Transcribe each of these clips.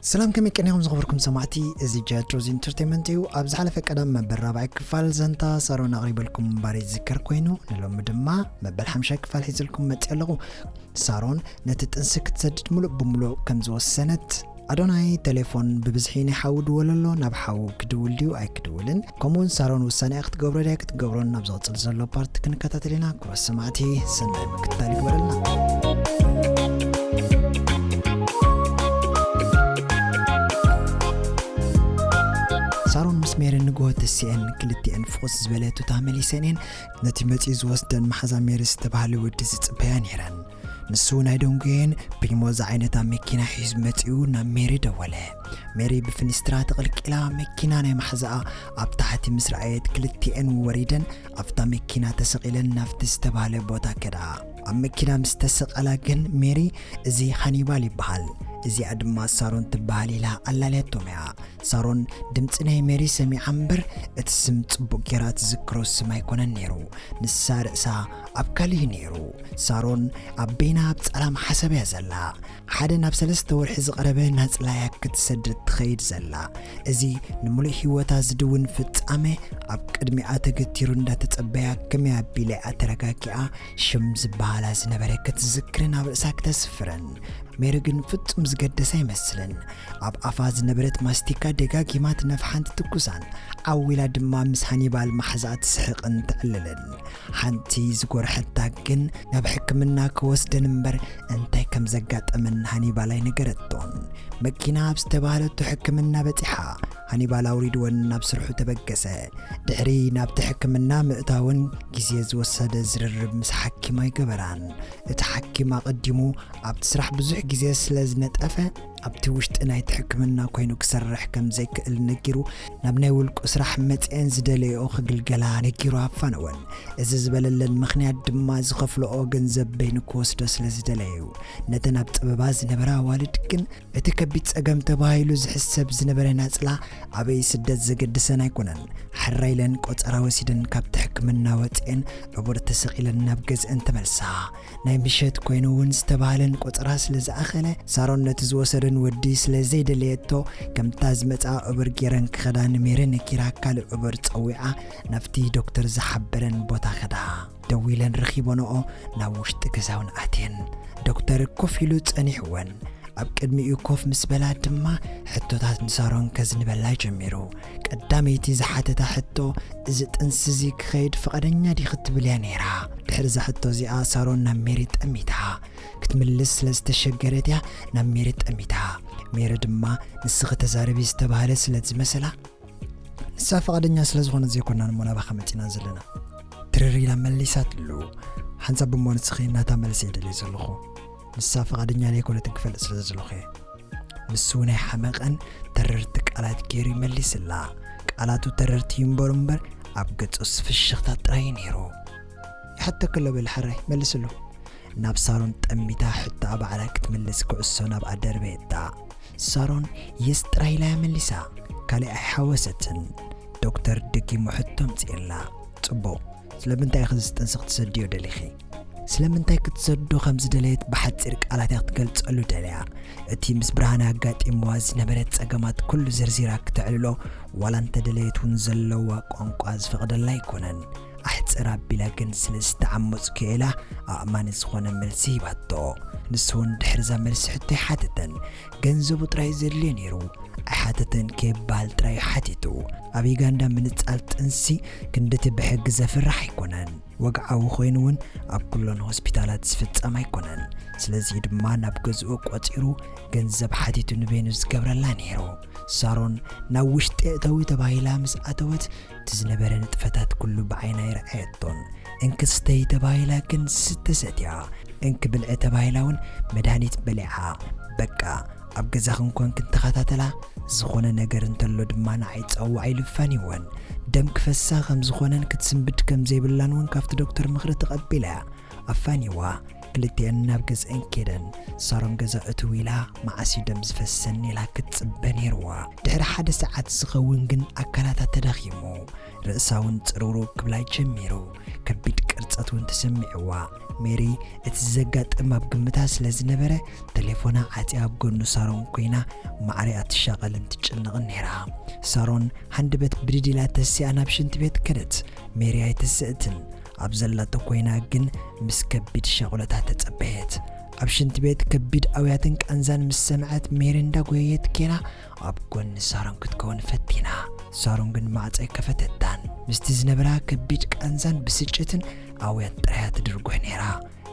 ሰላም፣ ከመይ ቀኒኹም ዝኸበርኩም ሰማዕቲ? እዚ ጃትሮዝ ኢንተርቴንመንት እዩ። ኣብ ዝሓለፈ ቀዳም መበል ራብዓይ ክፋል ዘንታ ሳሮን ኣቕሪበልኩም ምንባር ይዝከር ኮይኑ፣ ንሎሚ ድማ መበል ሓምሻይ ክፋል ሒዘልኩም መፅእ ኣለኹ። ሳሮን ነቲ ጥንሲ ክትሰድድ ሙሉእ ብሙሉእ ከም ዝወሰነት፣ ኣዶናይ ቴሌፎን ብብዝሒ ናይ ሓዉ ድወለሎ፣ ናብ ሓዉ ክድውል ድዩ ኣይክድውልን፣ ከምኡውን ሳሮን ውሳኔኣ ክትገብሮ ድያ ክትገብሮን ናብ ዝቕጽል ዘሎ ፓርት ክንከታተል ኢና። ክቡራት ሰማዕቲ፣ ሰናይ ምክትታል ይግበረልና። ሳሮን ምስ ሜሪ ንግሆ ተሲአን ክልቲአን ፍኹስ ዝበለ ቱታ መሊሰን እየን። ነቲ መጺኡ ዝወስደን መሓዛ ሜሪ ዝተባህለ ወዲ ዝጽበያ ነይረን። ንሱ ናይ ደንጉየን ፕሪሞ ዝዓይነታ መኪና ሒዙ መጺኡ ናብ ሜሪ ደወለ። ሜሪ ብፍኒስትራ ተቐልቂላ መኪና ናይ ማሕዛኣ ኣብ ታሕቲ ምስ ረኣየት ክልቲኤን ወሪደን ኣብታ መኪና ተሰቒለን ናብቲ ዝተባህለ ቦታ ከዳ። ኣብ መኪና ምስ ተሰቐላ ግን ሜሪ፣ "እዚ ሃኒባል ይበሃል፣ እዚኣ ድማ ሳሮን ትበሃል" ኢላ ኣላለያቶም እያ። ሳሮን ድምጺ ናይ ሜሪ ሰሚዓ እምበር፣ እቲ ስም ጽቡቕ ጌራ ትዝክሮ ስም ኣይኮነን ነይሩ። ንሳ ርእሳ ኣብ ካልእ እዩ ነይሩ። ሳሮን ኣብ በይና ኣብ ጸላም ሓሳብ እያ ዘላ። ሓደ ናብ ሰለስተ ወርሒ ዝቐረበ ናጽላ እያ ክትሰድድ ትኸይድ ዘላ። እዚ ንምሉእ ህይወታ ዝድውን ፍጻመ ኣብ ቅድሚኣ ተገቲሩ እንዳተጸበያ፣ ከመይ ኣቢላ እያ ተረጋጊኣ ሽም ዝበሃላ ዝነበረ ክትዝክርን ኣብ ርእሳ ክተስፍርን? ሜሪ ግን ፍጹም ዝገደሳ ኣይመስልን። ኣብ ኣፋ ዝነበረት ማስቲካ ደጋጊማ ትነፍሓን ትትኩሳን፣ ዓው ኢላ ድማ ምስ ሃኒባል ማሕዛኣ ትስሕቕን ትዕልልን። ሓንቲ ዝጎርሐታ ግን ናብ ሕክምና ክወስደን እምበር እንታይ ከም ዘጋጠመን ሃኒባል ኣይነገረቶን። መኪና ኣብ ዝተባህለቶ ሕክምና በጺሓ፣ ሃኒባል ኣውሪድወን ናብ ስርሑ ተበገሰ። ድሕሪ ናብቲ ሕክምና ምእታውን ግዜ ዝወሰደ ዝርርብ ምስ ሓኪም ኣይገበራን። እቲ ሓኪም ኣቐዲሙ ኣብቲ ስራሕ ብዙሕ ግዜ ስለ ዝነጠፈ፣ ኣብቲ ውሽጢ ናይቲ ሕክምና ኮይኑ ክሰርሕ ከም ዘይክእል ነጊሩ፣ ናብ ናይ ውልቁ ስራሕ መጺአን ዝደለየኦ ክግልገላ ነጊሩ ኣፋነወን። እዚ ዝበለለን ምኽንያት ድማ ዝኸፍልኦ ገንዘብ በይኑ ክወስዶ ስለ ዝደለየ እዩ። ነተን ኣብ ጸበባ ዝነበራ ኣዋልድ ግን እቲ ከቢድ ጸገም ተባሂሉ ዝሕሰብ ዝነበረ ናጽላ ኣበይ ስደት ዘገድሰን ኣይኮነን። ሕራይ ኢለን ቆጸራ ወሲደን ካብቲ ሕክምና ወጺአን ዕቡር ተሰቒለን ናብ ገዝአን ተመልሳ። ናይ ምሸት ኮይኑ እውን ዝተባህለን ቆጸራ ስለ ዝኣኸለ፣ ሳሮን ነቲ ዝወሰደን ወዲ ስለ ዘይደለየቶ፣ ከምታ ዝመጽኣ ዕቡር ጌረን ክኸዳ ንሜሪ ነጊራ ካልእ ዕቡር ጸዊዓ ናብቲ ዶክተር ዝሓበረን ቦታ ከዳ። ደዊለን ረኺቦንኦ ናብ ውሽጢ ገዛውን ኣትየን። ዶክተር ኮፍ ኢሉ ጸኒሕወን። ኣብ ቅድሚኡ ኮፍ ምስ በላ ድማ ሕቶታት ንሳሮን ከዝንበላ ጀሚሩ። ቀዳመይቲ ዝሓተታ ሕቶ፣ "እዚ ጥንሲ እዚ ክኸይድ ፍቓደኛ ዲኺ?" ትብል እያ ነይራ። ድሕሪ እዛ ሕቶ እዚኣ ሳሮን ናብ ሜሪ ጠሚታ። ክትምልስ ስለ ዝተሸገረት እያ ናብ ሜሪ ጠሚታ። ሜሪ ድማ፣ "ንስኺ ተዛረቢ" ዝተባህለ ስለ ዝመሰላ፣ ንሳ ፍቓደኛ ስለ ዝኾነት ዘይኮናን እሞ ናባኻ መጺና ዘለና። ትርር ኢላ መሊሳትሉ። ሓንሳብ እሞ ንስኺ ናታ መልሲ እየ ደልየ ዘለኹ። ንሳ ፍቓደኛ ዘይኮነትን ክፈልጥ ስለ ዘለኹ እየ። ንሱ ናይ ሓመቐን ተረርቲ ቃላት ገይሩ ይመሊስላ። ቃላቱ ተረርቲ ይንበሩ እምበር ኣብ ገጹስ ፍሽኽታ ጥራይ እዩ ነይሩ። ይሓተኪ ኣሎ በሊ ሓራይ መልስሉ። ናብ ሳሮን ጠሚታ ሕቶኣ ባዕላ ክትምልስ ኩዕሶ ናብኣ ደርበየታ። ሳሮን የስ ጥራይ ኢላ እያ መሊሳ። ካልእ ኣይሓወሰትን። ዶክተር ደጊሙ ሕቶ ኣምጺኡላ። ጽቡቕ፣ ስለምንታይ ኢኺ እዚ ጥንሲ ክትሰድዮ ደሊኺ? ስለምንታይ ክትሰዶ ከም ዝደለየት ብሓጺር ቃላት እያ ክትገልጸሉ ደልያ። እቲ ምስ ብርሃነ ኣጋጢምዋ ዝነበረ ጸገማት ኩሉ ዘርዚራ ክተዕልሎ ዋላ እንተደለየት እውን ዘለዋ ቋንቋ ዝፈቕደላ ኣይኮነን። ኣሕጽር ኣቢላ ግን ስለ ዝተዓመጽኩ ኢላ ኣእማኒ ዝኾነ መልሲ ሂባቶ። ንሱ እውን ድሕሪ እዛ መልሲ ሕቶ ኣይሓተተን። ገንዘቡ ጥራይ ዘድልዮ ነይሩ። ኣይሓተተን ከይበሃል ጥራይ ሓቲቱ። ኣብ ዩጋንዳ ምንጻል ጥንሲ ክንድቲ ብሕጊ ዘፍርሕ ኣይኮነን። ወግዓዊ ኮይኑ እውን ኣብ ኩለን ሆስፒታላት ዝፍጸም ኣይኮነን። ስለዚ ድማ ናብ ገዝኡ ቆጺሩ ገንዘብ ሓቲቱ ንበይኑ ዝገብረላ ነይሩ። ሳሮን ናብ ውሽጢ እተዊ ተባሂላ ምስ ኣተወት፣ እቲ ዝነበረ ንጥፈታት ኩሉ ብዓይና ኣይረኣየቶን። እንክስተይ ተባሂላ ግን ዝስተ ሰትያ፣ እንኪ ብልዒ ተባሂላ እውን መድሃኒት በሊዓ። በቃ፣ ኣብ ገዛኽን ኮንክን ተኸታተላ፣ ዝኾነ ነገር እንተሎ ድማ ንዓይ ጸውዓ ኢሉ ኣፋንይወን። ደም ክፈሳ ከም ዝኾነን ክትስንብድ ከም ዘይብላን እውን ካብቲ ዶክተር ምኽሪ ተቐቢላ እያ ኣፋንይዋ። ክልቲኤን ናብ ገዝአን ከይደን፣ ሳሮን ገዛ እትው ኢላ፣ መዓስ እዩ ደም ዝፈሰኒ ኢላ ክትጽበ ነይርዋ። ድሕሪ ሓደ ሰዓት ዝኸውን ግን ኣካላታ ተዳኺሙ፣ ርእሳ እውን ጽርውርው ክብላ ጀሚሩ። ከቢድ ቅርጸት እውን ተሰሚዕዋ። ሜሪ እቲ ዘጋጥም ኣብ ግምታ ስለ ዝነበረ፣ ተሌፎና ዓጽያ ኣብ ጎኑ ሳሮን ኮይና ማዕሪኣ ትሻቐልን ትጭነቕን ነይራ። ሳሮን ሃንደበት ብድድ ኢላ ተሲኣ ናብ ሽንቲ ቤት ከደት። ሜሪ ኣይተስእትን። ኣብ ዘላቶ ኮይና ግን ምስ ከቢድ ሻቑለታ ተጸበየት። ኣብ ሽንቲ ቤት ከቢድ ኣውያትን ቃንዛን ምስ ሰምዐት፣ ሜሪ እንዳጎየየት ኬና ኣብ ጎኒ ሳሮን ክትከውን ፈቲና። ሳሮን ግን ማዕጾ ኣይከፈተታን። ምስቲ ዝነበራ ከቢድ ቃንዛን ብስጭትን ኣውያት ጥራያ ትድርጎሕ ነይራ።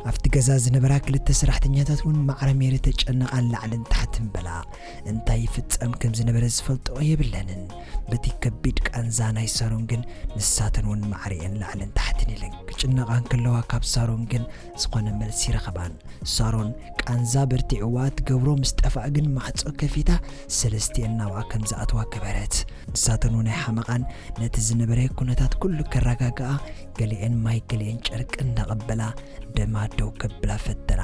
ኣብቲ ገዛ ዝነበራ ክልተ ሰራሕተኛታት እውን ማዕረ ሜሪ ተጨነቓን ላዕልን ታሕትን በላ። እንታይ ይፍጸም ከም ዝነበረ ዝፈልጥኦ የብለንን። በቲ ከቢድ ቃንዛ ናይ ሳሮን ግን ንሳተን እውን ማዕሪኤን ላዕልን ታሕትን ኢለን ክጭነቓ እንከለዋ፣ ካብ ሳሮን ግን ዝኾነ መልሲ ረኸባን። ሳሮን ቃንዛ በርቲዕዋ ትገብሮ ምስ ጠፍኣ ግን ማዕጾ ከፊታ ሰለስቲኤን ናብኣ ከም ዝኣትዋ ገበረት። ንሳተን እውን ኣይሓመቓን። ነቲ ዝነበረ ኩነታት ኩሉ ከረጋግኣ ገሊኤን ማይ ገሊኤን ጨርቂ እንዳቐበላ ደማ ደው ከብላ ፈተና።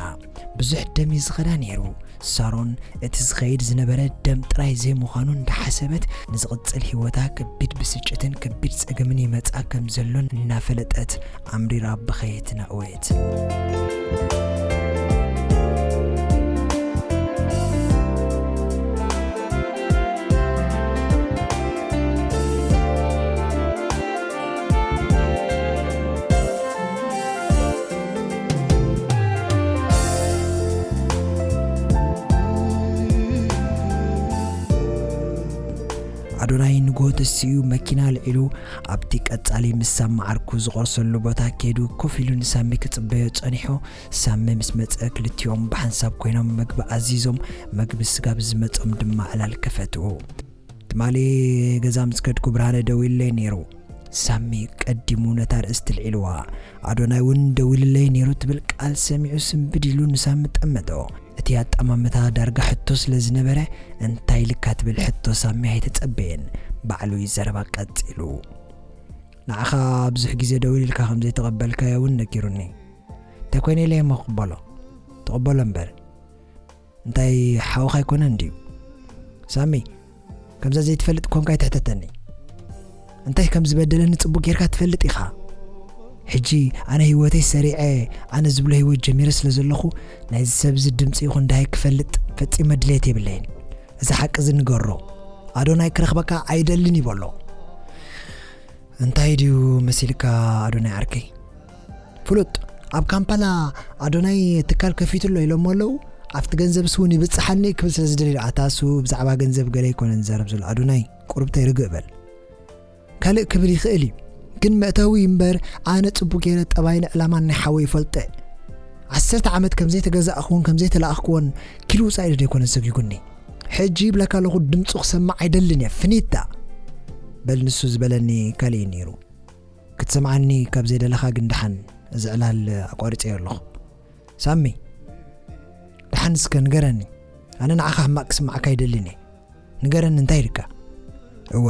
ብዙሕ ደም እዩ ዝኸዳ ነይሩ። ሳሮን እቲ ዝኸይድ ዝነበረ ደም ጥራይ ዘይምዃኑ እንዳሓሰበት፣ ንዝቕጽል ህይወታ ከቢድ ብስጭትን ከቢድ ጸገምን ይመጻ ከም ዘሎን እናፈለጠት፣ ኣምሪራ ብኸየት ናእወየት። ኣዶናይ ንግሆ ተሲኡ መኪና ኣልዒሉ ኣብቲ ቀጻሊ ምስ ሳሚ ዓርኩ ዝቖርሰሉ ቦታ ከይዱ ኮፍ ኢሉ ንሳሚ ክጽበዮ ጸኒሑ። ሳሚ ምስ መጸ ክልቲኦም ብሓንሳብ ኮይኖም መግቢ ኣዚዞም፣ መግቢ ስጋብ ዝመጾም ድማ ዕላል ከፈትኡ። ትማሊ ገዛ ምስ ከድኩ ብርሃነ ደዊሉለይ ነይሩ። ሳሚ ቀዲሙ ነታ ርእስቲ ኣልዒልዋ። ኣዶናይ እውን ደዊሉለይ ነይሩ ትብል ቃል ሰሚዑ ስንብድ ኢሉ ንሳሚ ጠመቶ። እቲ ኣጠማምታ ዳርጋ ሕቶ ስለ ዝነበረ እንታይ ኢልካ ትብል ሕቶ ሳሚ ኣይተጸበየን። ባዕሉ እዩ ዘረባ ቀጺሉ። ንዓኻ ብዙሕ ግዜ ደዊልልካ ከም ዘይተቐበልካዮ እውን ነጊሩኒ። እንታይ ኮይነ ኢለ እሞ ክቕበሎ? ትቕበሎ እምበር። እንታይ ሓውኻ ኣይኮነን ድዩ? ሳሚ፣ ከምዛ ዘይትፈልጥ ኮንካ ኣይትሕተተኒ። እንታይ ከም ዝበደለኒ ጽቡቕ ጌርካ ትፈልጥ ኢኻ። ሕጂ ኣነ ህይወተይ ሰሪዐ፣ ኣነ ዝብሎ ህይወት ጀሚረ ስለ ዘለኹ፣ ናይዚ ሰብ እዚ ድምጺ ይኹን ደሃይ ክፈልጥ ፈጺመ ድሌት የብለይን። እዚ ሓቂ እዚ ንገሮ። ኣዶናይ ክረኽበካ ኣይደልን ይበሎ። እንታይ ድዩ መሲልካ ኣዶናይ ዓርከይ? ፍሉጥ፣ ኣብ ካምፓላ ኣዶናይ ትካል ከፊቱ ኣሎ ኢሎሞ ኣለዉ። ኣብቲ ገንዘብስ እውን ይብጽሓኒ ክብል ስለ ዝደልዩ፣ ኣታ እሱ ብዛዕባ ገንዘብ ገለ ኣይኮነን ዝዛረብ ዘሎ። ኣዶናይ፣ ቁሩብተይ ርግእ በል። ካልእ ክብል ይኽእል እዩ፣ ግን መእተዊ እምበር ኣነ ጽቡቕ ገይረ ጠባይን ዕላማን ናይ ሓወይ ይፈልጦ። ዓሰርተ ዓመት ከም ዘይተገዛእኽዎን ከም ዘይተላኣኽክዎን ኪሉ ውጻኢ ዶ ኣይኮነን ሰጒጉኒ? ሕጂ ይብለካ ኣለኹ፣ ድምጹ ክሰማዕ ኣይደልን እየ። ፍኒታ። በል ንሱ ዝበለኒ ካልእ እዩ ነይሩ። ክትሰምዓኒ ካብ ዘይደለኻ ግን ደሓን፣ እዚ ዕላል ኣቋሪጸዮ ኣለኹ። ሳሚ፣ ደሓን እስከ ንገረኒ። ኣነ ንዓኻ ሕማቕ ክስምዓካ ኣይደልን እየ። ንገረኒ፣ እንታይ ኢልካ? እወ፣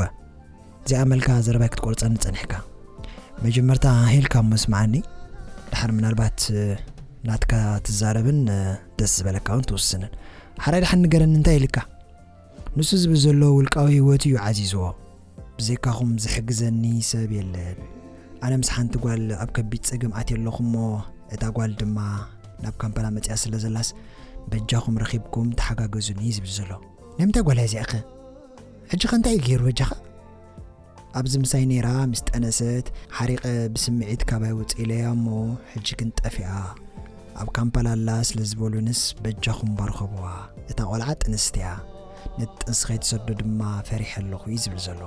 እዚኣ መልካ ዘረባይ ክትቆርጸኒ ጸኒሕካ። መጀመርታ ሃህ ኢልካ እሞ ስምዓኒ። ደሓር ምናልባት፣ እ፣ ናትካ ትዛረብን፣ እ፣ ደስ ዝበለካ እውን ትውስንን። ሓራይ ደሓን ንገረኒ፣ እንታይ ኢልካ? ንሱ ዝብል ዘሎ ውልቃዊ ህይወቱ እዩ ዓዚዝዎ። ብዘይካኹም ዝሕግዘኒ ሰብ የለን። ኣነ ምስ ሓንቲ ጓል ኣብ ከቢድ ጸገም ኣትየ ኣለኹ እሞ፣ እታ ጓል ድማ ናብ ካምፓላ መጺኣ ስለ ዘላስ፣ በጃኹም ረኺብኩም ተሓጋገዙኒ ዝብል ዘሎ። ናይ ምንታይ ጓል እያ እዚኣኸ? ሕጂ ኸ እንታይ እዩ ገይሩ በጃኻ? ኣብዚ ምሳይ ነይራ፣ ምስ ጠነሰት፣ ሓሪቐ ብስምዒት ካባይ ውጽእ ኢለያ እሞ፣ ሕጂ ግን ጠፊኣ። ኣብ ካምፓላ ኣላ ስለ ዝበሉንስ በጃኹም ባርኸብዋ። እታ ቆልዓ ጥንስቲ እያ። ነቲ ጥንሲ ከይትሰዶ ድማ ፈሪሐ ኣለኹ እዩ ዝብል ዘሎ።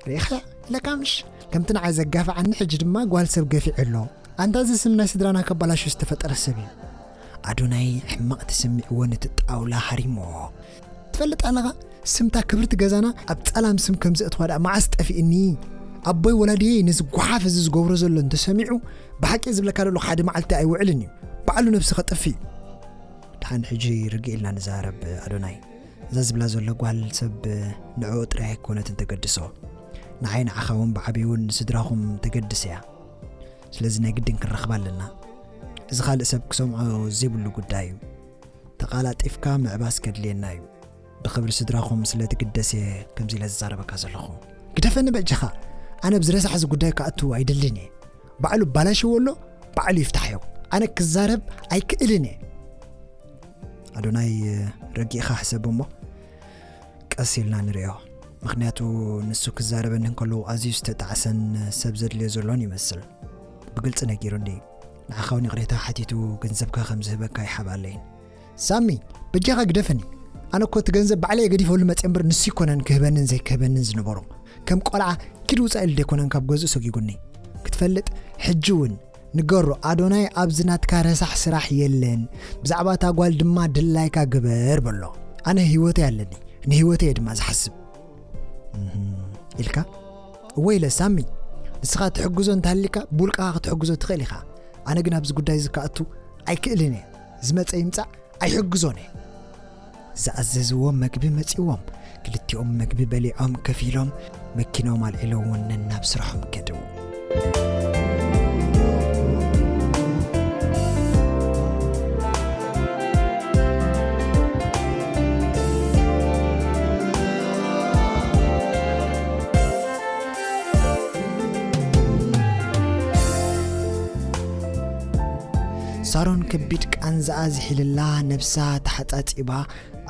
ርኢኻ ኢለካ ምሽ? ከምቲ ንዓይ ዘጋፍዓኒ ሕጂ ድማ ጓል ሰብ ገፊዑ ኣሎ። ኣንታ እዚ ስም ናይ ስድራና ከባላሹ ዝተፈጠረ ሰብ እዩ። ኣዶናይ ሕማቕ ተሰሚዕዎ ነቲ ጣውላ ሃሪምዎ። ትፈልጥ ኣለኻ? ስምታ ክብርቲ ገዛና ኣብ ጸላም ስም ከም ዘእትዋ ደኣ መዓስ ጠፊእኒ? ኣቦይ ወላዲየይ ነዚ ጓሓፍ እዚ ዝገብሮ ዘሎ እንተሰሚዑ፣ ብሓቂ ዝብለካ ዘለኹ ሓደ መዓልቲ ኣይውዕልን እዩ። ባዕሉ ነብሲ ከጥፍእ እዩ። ደሓን ሕጂ ርግእ ኢልና ንዛረብ ኣዶናይ። እዛ ዝብላ ዘሎ ጓል ሰብ ንዕኡ ጥራይ ኣይኮነትን ተገድሶ። ንዓይ ንዓኻ እውን ብዓብዩ እውን ንስድራኹም ተገድስ እያ። ስለዚ ናይ ግድን ክንረኽባ ኣለና። እዚ ካልእ ሰብ ክሰምዖ ዘይብሉ ጉዳይ እዩ። ተቓላጢፍካ ምዕባስ ከድልየና እዩ። ብኽብሪ ስድራኹም ስለ ትግደስ እየ ከምዚ ኢለ ዝዛረበካ ዘለኹ። ግደፈኒ በጃኻ። ኣነ ኣብዚ ረሳሕ እዚ ጉዳይ ክኣቱ ኣይደልን እየ። ባዕሉ ባላሽዎ ኣሎ፣ ባዕሉ ይፍታሕዮ። ኣነ ክዛረብ ኣይክእልን እየ። ኣዶናይ፣ ረጊእኻ ሕሰብ እሞ ቀስ ኢልና ንርእዮ። ምኽንያቱ ንሱ ክዛረበኒ እንከሎ ኣዝዩ ዝተጣዕሰን ሰብ ዘድልዮ ዘሎን ይመስል። ብግልጺ ነጊሩኒ። ንዓኻ እውን ይቕሬታ ሓቲቱ ገንዘብካ ከም ዝህበካ ይሓብኣለይን። ሳሚ፣ በጃኻ ግደፈኒ። ኣነ እኮ እቲ ገንዘብ ባዕለይ ገዲፈሉ መጽየ እምበር ንሱ ይኮነን ክህበንን ዘይክህበንን ዝነበሮ። ከም ቆልዓ ኪድ ውጻእ ኢሉ ደይኮነን ካብ ገዝኡ ሰጊጉኒ። ክትፈልጥ ሕጂ እውን ንገሮ፣ ኣዶናይ ኣብዚ ናትካ ረሳሕ ስራሕ የለን። ብዛዕባ እታ ጓል ድማ ድላይካ ግበር በሎ። ኣነ ህይወተይ ኣለኒ፣ ንህይወተይ እየ ድማ ዝሓስብ። እህም፣ ኢልካ? እወ ኢለ ሳሚ፣ ንስኻ ትሕግዞ እንተሃሊካ ብውልቅኻ ክትሕግዞ ትኽእል ኢኻ። ኣነ ግን ኣብዚ ጉዳይ እዚ ክኣቱ ኣይክእልን እየ። ዝመጸ ይምጻእ ኣይሕግዞን እየ። ዝኣዘዝዎ መግቢ መጺዎም፣ ክልቲኦም መግቢ በሊዖም ከፊሎም መኪኖም ኣልዒሎም እውን ናብ ስራሖም ከደው። ሳሮን ከቢድ ቃንዛኣ ዝሒልላ ነብሳ ተሓጻጺባ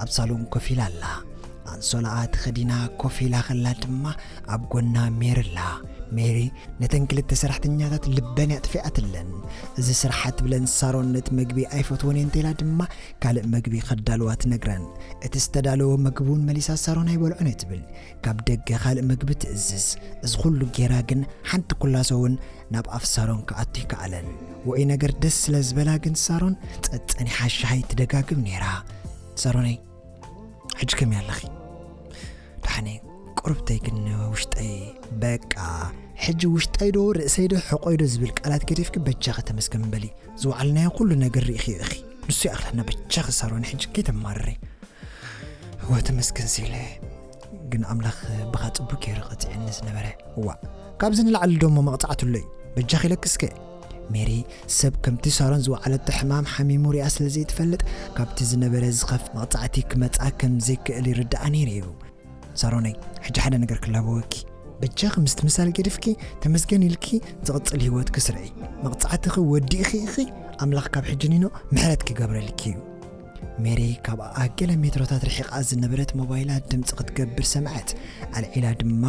ኣብ ሳሎን ኮፍ ኢላ ኣላ። ኣንሶላኣ ተኸዲና ኮፍ ኢላ ከላ ድማ ኣብ ጎና ሜሪ ኣላ። ሜሪ ነተን ክልተ ሰራሕተኛታት ልበን ኣጥፊኣትለን። እዚ ስራሕ ትብለን ሳሮን ነቲ መግቢ ኣይፈትዎን እየ እንተኢላ ድማ ካልእ መግቢ ከዳልዋ ትነግረን። እቲ ዝተዳለወ መግቢ እውን መሊሳ ሳሮን ኣይበልዖን እየ ትብል። ካብ ደገ ካልእ መግቢ ትእዝዝ። እዚ ኩሉ ጌራ ግን ሓንቲ ኩላሶ እውን ናብ ኣፍ ሳሮን ክኣቱ ይከኣለን። ውዑይ ነገር ደስ ስለ ዝበላ ግን ሳሮን ጸጸኒሓ ሻሂ ትደጋግም ነይራ። ሳሮነይ፣ ሕጂ ከመይ ኣለኺ? ደሓነይ፣ ቁርብተይ ግን ውሽጠይ በቃ፣ ሕጂ ውሽጠይ ዶ ርእሰይ ዶ ሕቆይ ዶ ዝብል ቃላት ገዲፍኪ በጃኺ ተመስገን በሊ። ዝወዓልናዮ ኩሉ ነገር ርኢኺ ኢኺ። ንሱ ይኣኽለና በጃኺ ሳሮን፣ ሕጂ ከይተማርሪ። እወ ተመስገን ሲለ፣ ግን ኣምላኽ ብኻ ጽቡቅ ገይሩ ቀጺዕኒ ዝነበረ። እዋ፣ ካብዚ ንላዕሊ ደሞ መቕጻዕቲ ኣሎ እዩ። በጃኺ ኢለኪ እስከ። ሜሪ፣ ሰብ ከምቲ ሳሮን ዝወዓለቶ ሕማም ሓሚሙ ሪኣ ስለ ዘይትፈልጥ፣ ካብቲ ዝነበረ ዝኸፍ መቕጻዕቲ ክመጽኣ ከም ዘይክእል ይርድኣ ነይሩ እዩ። ሳሮነይ፣ ሕጂ ሓደ ነገር ክላበወኪ። በጃኺ ምስቲ ምሳል ገዲፍኪ፣ ተመስገን ኢልኪ ዝቕጽል ህይወትኪ ስርዒ። መቕጻዕትኺ ወዲእኺ ኢኺ፣ ኣምላኽ ካብ ሕጂ ኒኖ ምሕረት ክገብረልኪ እዩ። ሜሪ ካብ ኣኣ ገለ ሜትሮታት ርሒቓ ዝነበረት ሞባይላ ድምጺ ክትገብር ሰምዐት። ኣልዒላ ድማ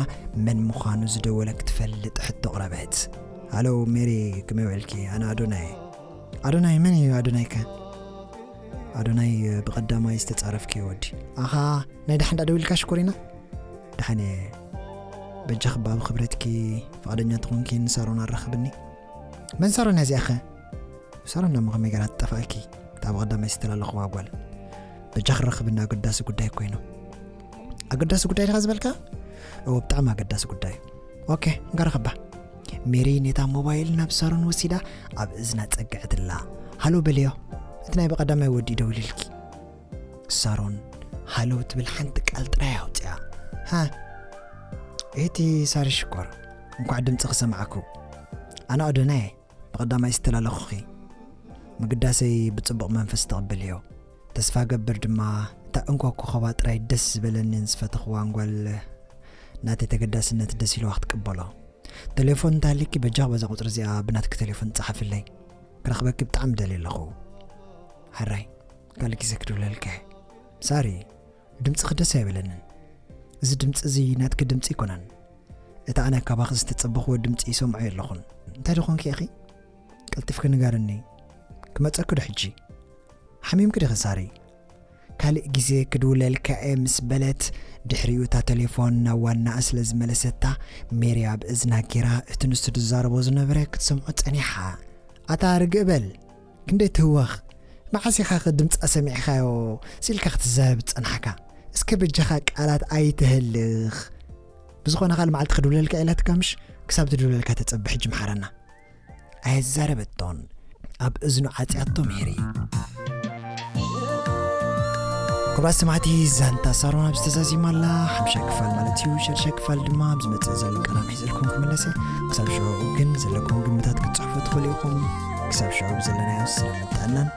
መን ምዃኑ ዝደወለ ክትፈልጥ ሕቶ ኣቕረበት። ሃሎ ሜሪ፣ ከመይ ውዒልኪ? ኣነ ኣዶናይ። ኣዶናይ፣ መን እዩ ኣዶናይከ? ኣዶናይ፣ ብቐዳማይ ዝተጻረፍኪ ወዲ። ኣኻ፣ ናይ ደሓን ደኣ ደዊልካ ሽኮሪና? ደሓን እየ። በጃኺ እባ ብኽብረትኪ ፍቓደኛ እንተኾንኪ ንሳሮን ኣራኽብኒ። መን ሳሮን እያ እዚኣኸ? ሳሮን እሞ ከመይ ገይራ ትጠፍኣኪ? እታ ብቐዳማይ ዝተላለኽዋ ጓል። በጃኺ ራኽብኒ፣ ኣገዳሲ ጉዳይ እኮ እዩ። ኣገዳሲ ጉዳይ ዲኻ ዝበልካ? እወ፣ ብጣዕሚ ኣገዳሲ ጉዳይ። ኦኬ፣ ንገረኺ እባ። ሜሪ ነታ ሞባይል ናብ ሳሮን ወሲዳ ኣብ እዝና ጸግዐትላ። ሃሎ በልዮ፣ እቲ ናይ ብቐዳማይ ወዲ ደዊሉልኪ። ሳሮን ሃሎ ትብል ሓንቲ ቃል ጥራይ ኣውጽኣ። ሃ፣ እቲ ሳሪ ሽኮር፣ እንኳዕ ድምጽኺ ሰማዕኩ። ኣነ ኣዶናይ እየ፣ ብቐዳማይ ዝተላለኹኺ። ምግዳሰይ ብጽቡቕ መንፈስ ተቐበልዮ። ተስፋ ገብር ድማ እታ እንኮ ኮኸባ ጥራይ ደስ ዝበለንን ዝፈተኽዋን ጓል ናተይ ተገዳስነት ደስ ኢልዋ ክትቅበሎ። ቴሌፎን እንተሃልዩኪ በጃኺ በዛ ቁጽሪ እዚኣ ብናትኪ ቴሌፎን ጸሓፍለይ። ክረኽበኪ ብጣዕሚ ደልየ ኣለኹ። ሕራይ፣ ካልእ ግዜ ክድውለልኪ እየ። ሳሪ፣ ድምጽኺ ደስ ኣይበለንን። እዚ ድምጺ እዚ ናትኪ ድምጺ ኣይኮነን። እቲ ኣነ ካባኺ ዝተጸበኽዎ ድምጺ ይሰምዖ የለኹን። እንታይ ዶ ኾንኪ ኢኺ? ቀልጢፍኪ ንገርኒ። ክመጸኪ ዶ ሕጂ? ሓሚምኪ ዲኺ ሳሪ? ካልእ ግዜ ክድውለልካ እየ ምስ በለት፣ ድሕሪኡ እታ ቴሌፎን ናብ ዋናኣ ስለ ዝመለሰታ፣ ሜሪ ኣብ እዝና ጌራ እቲ ንሱ ዝዛረቦ ዝነበረ ክትሰምዖ ጸኒሓ። ኣታ ርግእ በል፣ ክንደይ ትህወኽ? መዓስ ኢኻ ከ ድምጻ ሰሚዕኻዮ ስኢልካ ክትዛረብ ዝጸናሕካ? እስከ በጃኻ ቃላት ኣይተህልኽ። ብዝኾነ ካልእ መዓልቲ ክድውለልካ ኢላትካ ምሽ? ክሳብ ትድውለልካ ተጸበ፣ ሕጂ ምሓረና። ኣየዛረበቶን። ኣብ እዝኑ ዓጽያቶ ሜሪ። ክቡራት ሰማዕቲ፣ ዛንታ ሳሮን ኣብዚ ተዛዚማ ኣላ። ሓምሻይ ክፋል ማለት እዩ። ሻድሻይ ክፋል ድማ ኣብ ዝመጽእ ዘሎ ቀዳም ሒዘልኩም ክምለስ እየ። ክሳብ ሽዑ ግን ዘለኩም ግምታት ክትጽሕፉ ትኽእሉ ኢኹም። ክሳብ ሽዑ ብዘለናዮ ሰላም ጥዕናን